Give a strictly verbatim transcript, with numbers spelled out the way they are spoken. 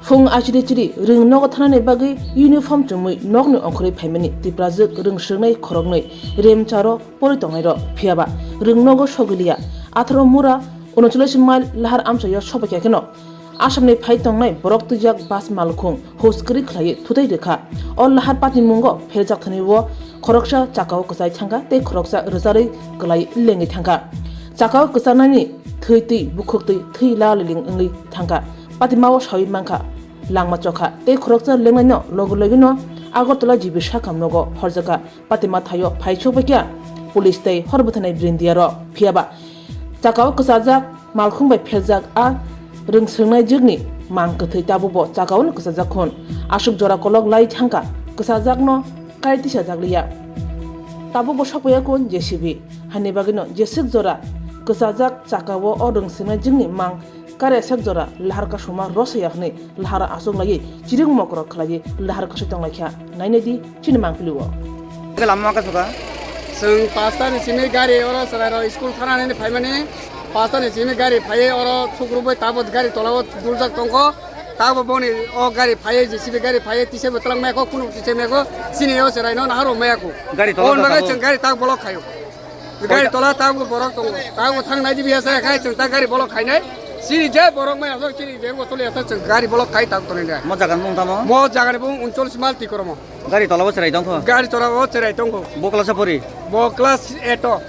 Phung achiri chiri rwng nogo thanani bagwi uniform chumui nokni ongkhorwi phaimani Tiprajwk rwng swrwngnai khoroknwi Remcharo porwi tongnairok, phiyaba rwng nogo sogwiliya. Atharo mura uncholish mile lahar amchaio sophaikha kheno Assamni phai tongnai borok twijak bus malkhung hus kwrwi khlaiwi thutai rwkha. O lahar patni mungo pherjak thani o khoroksa chakao kwchai thangkha tei khoroksa rwcharwi kwlai lengwi thangkha. Chakao kwchanani thwi twi bukhuk twi thwi la liling wngwi thangkha. Patimao sawi mankha langma chokha tei khoroksa lengnaino logi logino Agartala G B sakam nogo horjakha. Patima thaio phai sokbaikha police tei hor bwthanai brindiarok. Phiyaba chakao kwchajak malkhung bai pherjak a rwng swrwngnai jwkni mang kwthwi tabukbo chakaono kwchajak khun. Aswk jora kolok lai thangkha kwchajakno kai tisajak liya. Tabukbo sokpaiya khun J C B. Hani bagwino jeswk jora kwchajak chakao o rwng swrwngnai jwkni mang kare sak jora lahar kasuma rosaya hwnwi lahar achuk laiwi chiring mokrok khlaiwi lahar kasui tonglaikha. Nainai di chini mangpili o. Lama ka suka. Chwng pasta ni simi gari oro chwrairok school thanani phaimani, pasta ni simi gari phaiwi oro sukrubui tabuk gari tolao duljak tongkho. Tabuk boni o gari phaiwi J C B gari phaiwi tisaibo twlangmaya kho, kunu tisaimaikho, chini o chwraino naharokmaya kho. Gari tola. Oboni bagwi tabo. Chwng gari tak block khaio. Gari tola tabuk borok tongo. Tabuk thang nai dibi asa khai chwng ta gari block khainai. Chini je borok mai asok chini je bo toli asok chwng gari block khai tak tonwi nai. Mo jaga ni mung tamo? Mo jaga ni mung uncholish mal tikoromo. Gari tola bo chwrai tongkho? Gari tola bo chwrai tongkho. Bo class o pori? Bo class eight o.